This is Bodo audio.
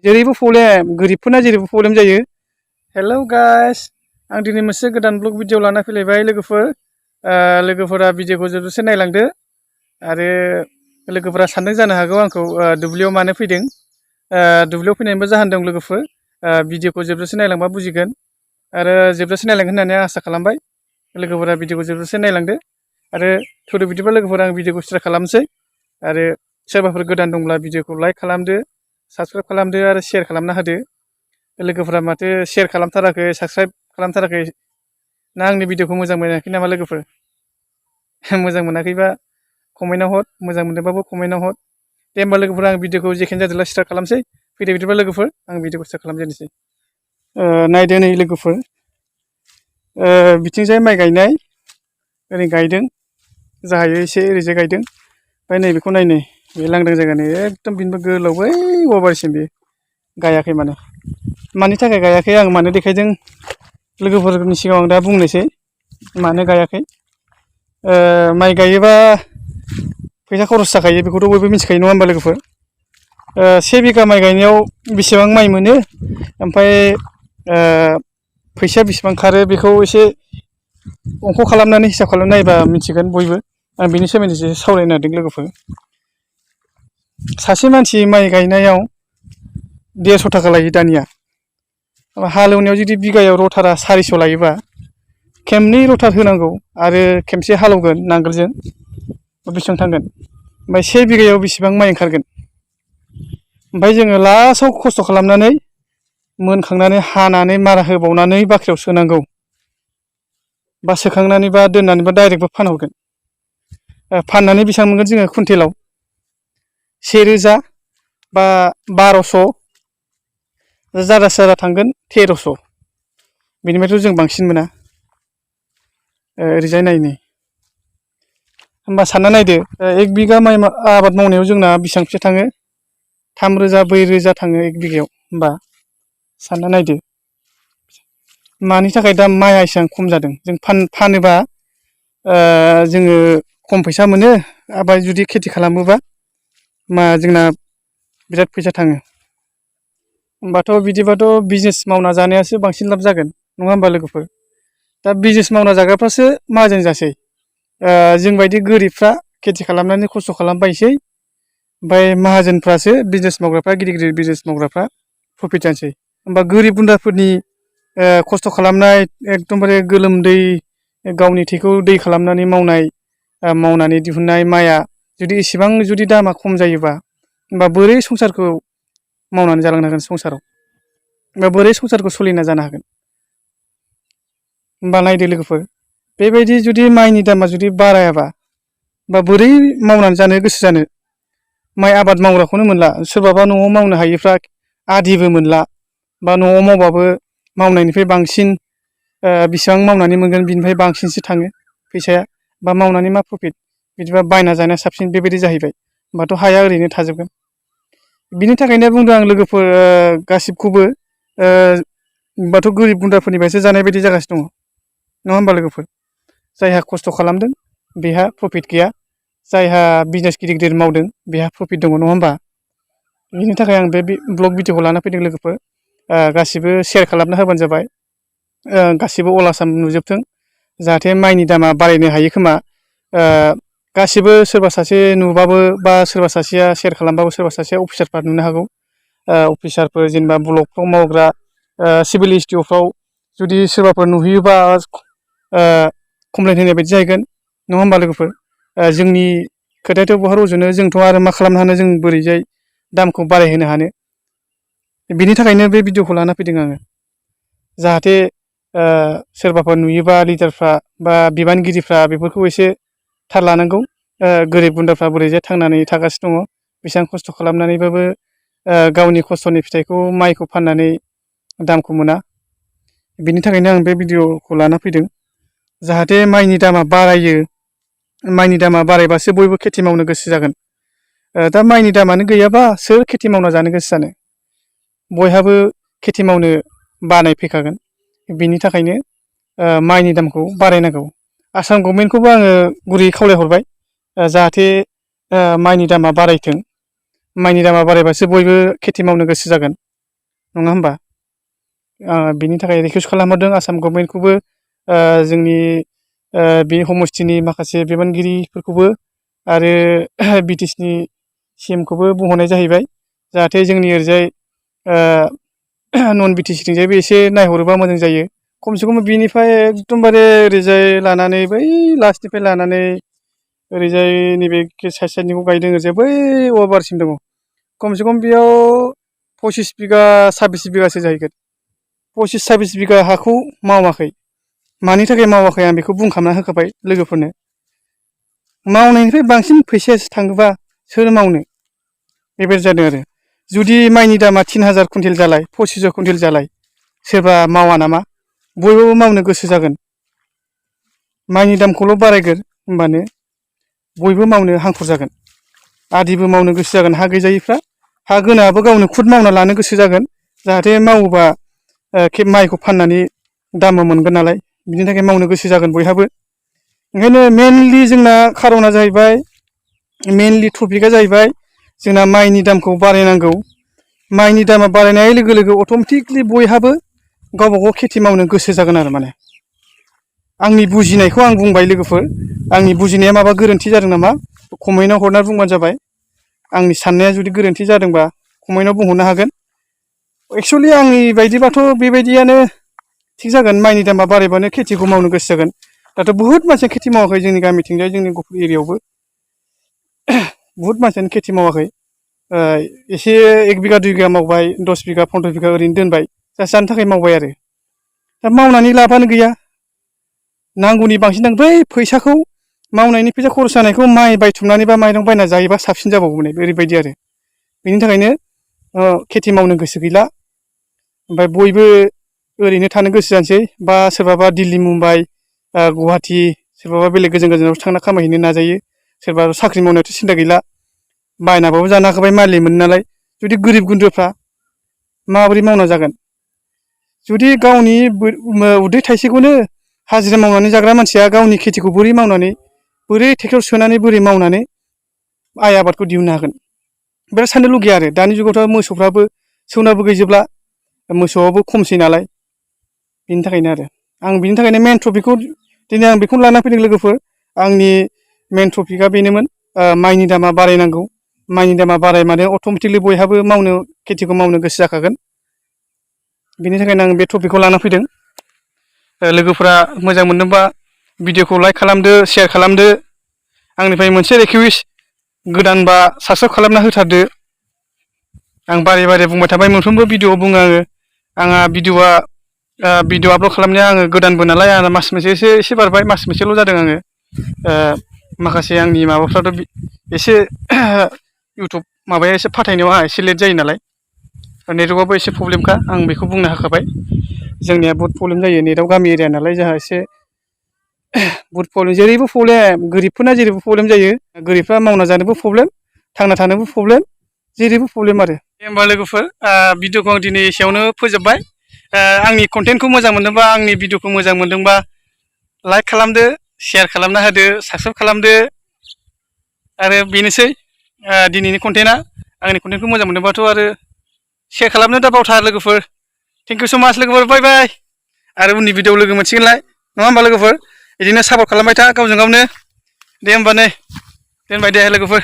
जेरैबो प्रब्लेम गोरिबफोरना जेरैबो प्रब्लेम जायो। हेलौ गाइस, आं दिनै मोनसे गोदान ब्लग भिडिअ लाना फैलायबाय लोगोफोरा भिडिअखौ जोबजासे नायलांदो आरो लोगोफोरा सानदों जानो हागौ आंखौ दुब्लियाव मानो फैदों। दुब्लियाव फैनायनिबो जाहोन दं लोगोफोर। भिडिअखौ जोबजासे नायलांबा बुजिगोन आरो जोबजासे नायलांगोन होननानै आसा खालामबाय। लोगोफोरा भिडिअखौ जोबजासे नायलांदो आरो थुदो बिदिबा लोगोफोरा आं भिडिअखौ स्टार्ट खालामसै आरो सोरबाफोर गोदान दंब्ला भिडिअखौ लाइक खालामदो, साबसक्राइब खालामदो आरो शेयार खालामना होदो। लोगोफोरा माथो शेयार खालामथाराखै, साबसक्राइब खालामथाराखै ना आंनि भिडिअखौ मोजां मोनाखै नामा लोगोफोर? मोजां मोनाखैबा कमेन्टआव हर, मोजां मोनदोंबाबो कमेन्टआव हर। दे होमबा लोगोफोर, आं भिडिअखौ जेखियानो जादोंला स्टार्ट खालामसै। फैदो बिदिबा लोगोफोर, आं भिडिअखौ स्टार्ट खालामजेननोसै। नायदो नै लोगोफोर, बिथिंजाय माइ गायनाय ओरै गायदों, जाहायो एसे ओरैजाय गायदों। ओमफ्राय नैबेखौ नायनो, बे लांदां जायगानि एकदम बिनिबो गोलाव बै औवाबारिसिम बे गायाखै मानि थाखाय गायाखै आं मानो देखायदों लोगोफोरनि सिगाङाव आं दा बुंनोसै मानो गायाखै। माइ गायोबा फैसा खरस जाखायो, बेखौथ' बयबो मिथिखायो नङा होमबा लोगोफोर? 1 बिगा माइ गायनायाव बेसेबां माइ मोनो, ओमफ्राय फैसा बेसेबां खारो, बेखौ एसे अंख खालामनानै हिसाब खालामनानै नायबा मिथिगोन बयबो। आं बेनि सोमोन्दैसो सावरायनो नागिरदों लोगोफोर। सासे मानसि माइ गायनायाव 150 थाखा लायो दानिया। हालेवनायाव जुदि बिगायाव रटारा 400 लायोबा, खेबनै रटार होनांगौ आरो खेबसे हालेवगोन नांगोलजों, बेसेबां थांगोन? ओमफ्राय 1 बिगायाव बेसेबां माइ ओंखारगोन? ओमफ्राय जोङो लास्टआव खस्थ' खालामनानै मोनखांनानै हानानै मारा होबावनानै बाख्रियाव सोनांगौ, बा सोखांनानै बा दोननानै बा डाइरेक्टबो फानहरगोन। फाननानै बेसेबां मोनगोन जोङो कुइन्टेलाव? 1000 बा 1200, जारला सारला थांगोन 1300। बेनिफ्रायथ' जों बांसिन मोना। ओरैजाय नायनो, होमबा सानना नायदो, 1 बिगा माइ आबाद मावनायाव जोंना बेसेबां फैसा थाङो? 3000 4000 थाङो 1 बिगायाव। होमबा सानना नायदो मानि थाखाय दा माइआ एसेबां खम जादों। जों फानोबा जोङो खम फैसा मोनो, आबाद जुदि खेथि खालामोबा जोंना बिराद फैसा थाङो। होमबाथ' बिदिबाथ' बिजनेस मावना जानायासो बांसिन लाब जागोन नङा होमबा लोगोफोर? दा बिजनेस मावना जाग्राफ्रासो माहाजोन जासै। जोंबायदि गोरिबफ्रा खेथि खालामनानै खस्थ' खालामबायसै, ओमफ्राय माहाजोनफ्रासो बिजनेस मावग्राफ्रा, गिदिर गिदिर बिजनेस मावग्राफ्रा प्रफिट जानोसै। होमबा गोरिब गुन्द्राफोरनि खस्थ' खालामनाय, एकदमबारे गोलोमदै गावनि थैखौ दै खालामनानै मावनानै दिहुननाय माइआ जुदि इसेबां जुदि दामा खम जायोबा, होमबा बोरै संसारखौ मावनानै जालांनो हागोन संसाराव? होमबा बोरै संसारखौ सोलिना जानो हागोन? होमबा नायदो लोगोफोर, बेबायदि जुदि माइनि दामा जुदि बारायाबा, बा बोरै मावनानै जानो गोसो जानो? माइ आबाद मावग्राखौनो मोनला, सोरबाबा न'आव मावनो हायिफ्रा आदिबो मोनला, बा न'आव मावबाबो मावनायनिफ्राय बांसिन बेसेबां मावनानै मोनगोन बिनिफ्राय बांसिनसो थाङो फैसाया, बा मावनानै मा प्रफिट? बिदिबा बायना जानाया साबसिन, बेबायदि जाहैबाय। होमबाथ' हाया ओरैनो थाजोबगोन। बिनि थाखायनो बुंदों आं लोगोफोर, गासिबखौबो होमबाथ' गोरिब गुन्द्राफोरनिफ्रायसो जानाय बायदि जागासिनो दङ नङा होमबा लोगोफोर? जायहा खस्थ' खालामदों बेहा प्रफिट गैया, जायहा बिजनेस गिदिर गिदिर मावदों बेहा प्रफिट दङ नङा होमबा? बिनि थाखाय आं बे ब्लग भिडिअखौ लाना फैदों लोगोफोर। गासिबो शेयार खालामना होबानो जाबाय, गासिबो अल आसाम नुजोबथों, जाहाथे माइनि दामा बारायनो हायो खोमा। गासिबो सोरबा सासे नुबाबो, बा सोरबा सासेया शेयार खालामबाबो, सोरबा सासेया अफिसारफ्रा नुनो हागौ। अफिसारफोर जेनेबा ब्लकफ्राव मावग्रा, सिभिल एसडिअफ्राव जुदि सोरबाफोर नुहैयोबा कमप्लेन होनाय बायदि जाहैगोन नङा होमबा लोगोफोर? जोंनि खोथायाथ' बहा रज'नो, जोंथ' आरो मा खालामनो हानो, जों बोरैजाय दामखौ बारायहोनो हानो? बिनि थाखायनो बे भिडिअखौ लाना फैदों आङो, जाहाथे सोरबाफोर नुयोबा लिडारफ्रा बा बिबानगिरिफ्रा बेफोरखौ एसे थाल लानांगौ। गोरिब गुन्द्राफ्रा बोरैजाय थांनानै थागासिनो दङ, बेसेबां खस्थ' खालामनानैबाबो गावनि खस्थ'नि फिथाइखौ, माइखौ फाननानै दामखौ मोना। बिनि थाखायनो आं बे भिडिअखौ लाना फैदों, जाहाथे माइनि दामा बारायो। माइनि दामा बारायबासो बयबो खेथि मावनो गोसो जागोन। दा माइनि दामानो गैयाबा सोर खेथि मावना जानो गोसो जानो? बयहाबो खेथि मावनो बानाय फैखागोन। बिनि थाखायनो माइनि दामखौ बारायनांगौ। आसाम गभमेन्टखौबो आङो गुरैयै खावलायहरबाय, जाहाथे माइनि दामा बारायथों। माइनि दामा बारायबासो बयबो खेथि मावनो गोसो जागोन। नङा होमबा? बिनि थाखाय रिकुवेस्ट खालामहरदों आसाम गभर्नमेन्टखौबो, जोंनि बे समस्थिनि माखासे बिबानगिरिफोरखौबो आरो बिटिसिनि CM-खौबो बुंहरनाय जाहैबाय, जाहाथे जोंनि ओरैजाय नन बिटिसिथिंजायबो एसे नायहरोबा मोजां जायो। खमसे खम बिनिफ्राय एकदमबारे ओरैजाय लानानै बै लास्टनिफ्राय लानानै ओरैजाय नैबे साइडनिखौ गायदों, ओरैजाय बै अभारसिम दङ। खमसे खम बेयाव 25 बिगा 26 बिगासो जाहैगोन। 25-26 बिगा हाखौ मावाखै। मानि थाखाय मावाखै आं बेखौ बुंखांना होखाबाय लोगोफोरनो। मावनायनिफ्राय बांसिन फैसायासो थाङोबा सोर मावनो, बेबायदि जादों आरो। जुदि माइनि दामा 3000 कुइन्टेल जालाय, 2500 कुइन्टेल जालाय, सोरबा मावा नामा? बयबो मावनो गोसो जागोन। माइनि दामखौल' बारायगोन, होमबानो बयबो मावनो हांखुर जागोन। आदिबो मावनो गोसो जागोन हा गैजायिफ्रा। हा गोनाङाबो गावनो खुद मावना लानो गोसो जागोन, जाहाथे मावोबा माइखौ फाननानै दामबो मोनगोन नालाय, बिनि थाखाय मावनो गोसो जागोन बयहाबो। ओंखायनो मेनलि जोंना खार'ना जाहैबाय, मेनलि टपिकआ जाहैबाय जोंना माइनि दामखौ बारायनांगौ। माइनि दामा बारायनाय लोगो लोगो अट'मेटिकलि बयहाबो गावबा गाव खेथि मावनो गोसो जागोन आरो माने। आंनि बुजिनायखौ आं बुंबाय लोगोफोर, आंनि बुजिनाया माबा गोरोन्थि जादों नामा कमेन्टआव हरना बुंबानो जाबाय। आंनि साननाया जुदि गोरोन्थि जादोंबा कमेन्टआव बुंहरनो हागोन। एक्सुवेलि आंनि बायदिबाथ' बेबायदियानो थिग जागोन। माइनि दामा बारायबानो खेथिखौ मावनो गोसो जागोन। दाथ' बुहुत मानसिया खेथि मावाखै जोंनि गामिथिंजाय, जोंनि गफुर एरियायावबो बुहुत मानसियानो खेथि मावाखै। एसे 1 बिगा 2 बिगा मावबाय, 10 बिगा 15 बिगा ओरैनो दोनबाय, जास्ट जानो थाखाय मावबाय आरो। दा मावनानै लाबानो गैया, नांगौनि बांसिन बै फैसाखौ, मावनायनि फैसा खरस जानायखौ माइ बायथुमनानै बा माइरं बायना जायोबा साबसिन जाबावगौमोन, ओरैबायदि आरो। बेनि थाखायनो खेथि मावनो गोसो गैला। ओमफ्राय बयबो ओरैनो थानो गोसो जानोसै, बा सोरबाबा दिल्ली मुम्बाइ गुवाहाटि, सोरबाबा बेलेग गोजान गोजानाव थांना खामायहैनो नाजायो। सोरबा साख्रि मावनायाथ' सिन्था गैला, बायनाबाबो जानो हाखाबाय, मान्थलि मोनो नालाय। जुदि गोरिब गुन्द्राफ्रा माबोरै मावना जागोन? जुदि गावनि उदै थाइसेखौनो हाजिरा मावनानै जाग्रा मानसिया गावनि खेथिखौ बोरै मावनानै, बोरै ट्रेक्टर सोनानै, बोरै मावनानै माइ आबादखौ दिहुननो हागोन? बिराद साननो लुगैया आरो। दानि जुगावथ' मोसौफ्राबो सौनाबो गैजोबला, मोसौआबो खमसै नालाय, बेनि थाखायनो आरो। आं बिनि थाखायनो मेन टपिकखौ दिनै आं बेखौनो लाना फैदों लोगोफोर। आंनि मेन टपिकआ बेनोमोन, माइनि दामा बारायनांगौ। माइनि दामा बारायबानो अट'मेटिकलि बयहाबो मावनो, खेथिखौ मावनो गोसो जाखागोन। बिनि थाखायनो आं बे टपिकखौ लाना फैदों। लोगोफोरा मोजां मोनदोंबा भिडिअखौ लाइक खालामदो, शेयार खालामदो। आंनिफ्राय मोनसे रिकुवेस्ट, गोदानबा साबस्क्राइब खालामना होथारदो। आं बारे बारे बुंबाय थाबाय, मोनफ्रोमबो भिडिअआव बुङो आङो। आंहा भिडिअ आपल'ड खालामनाया आङो गोदानबो नालाय, आंना मास मोनसेसो एसे बारबाय, मास मोनसेल' जादों आङो। माखासे आंनि माबाफ्राथ' एसे इउटुब माबाया एसे फाथायनायाव आंहा एसे लेट जायो नालाय, नेटवर्कआबो एसे प्रब्लेमखा, आं बेखौ बुंना होखाबाय। जोंनिया बहुत प्रब्लेम जायो, नेटआव गामि एरिया नालाय जोंहा एसे बहुत प्रब्लेम, जेरैबो प्रब्लेम। गोरिबफोरना जेरैबो प्रब्लेम जायो, गोरिबफ्रा मावना जानोबो प्रब्लेम, थांना थानोबो प्रब्लेम, जेरैबो प्रब्लेम आरो। दे होमबा लोगोफोर, भिडिअखौ आं दिनै एसेयावनो फोजोबबाय। आंनि कन्टेन्टखौ मोजां मोनदोंबा, आंनि भिडिअखौ मोजां मोनदोंबा लाइक खालामदो, शेयार खालामना होदो, साबस्क्राइब खालामदो। आरो बेनोसै दिनैनि कन्टेन्टआ। आंनि कन्टेन्टखौ मोजां मोनदोंबाथ' आरो शेयार खालामनो दा बावथार लोगोफोर। थेंक इउ स' माच लोगोफोर, बाय बाय। आरो उननि भिडिअआव लोगो मोनसिगोनलाय, नङा होमबा लोगोफोर? बिदिनो सापर्ट खालामबाय था गावजों गावनो। दे होमबा नै, दोनबाय दे लोगोफोर।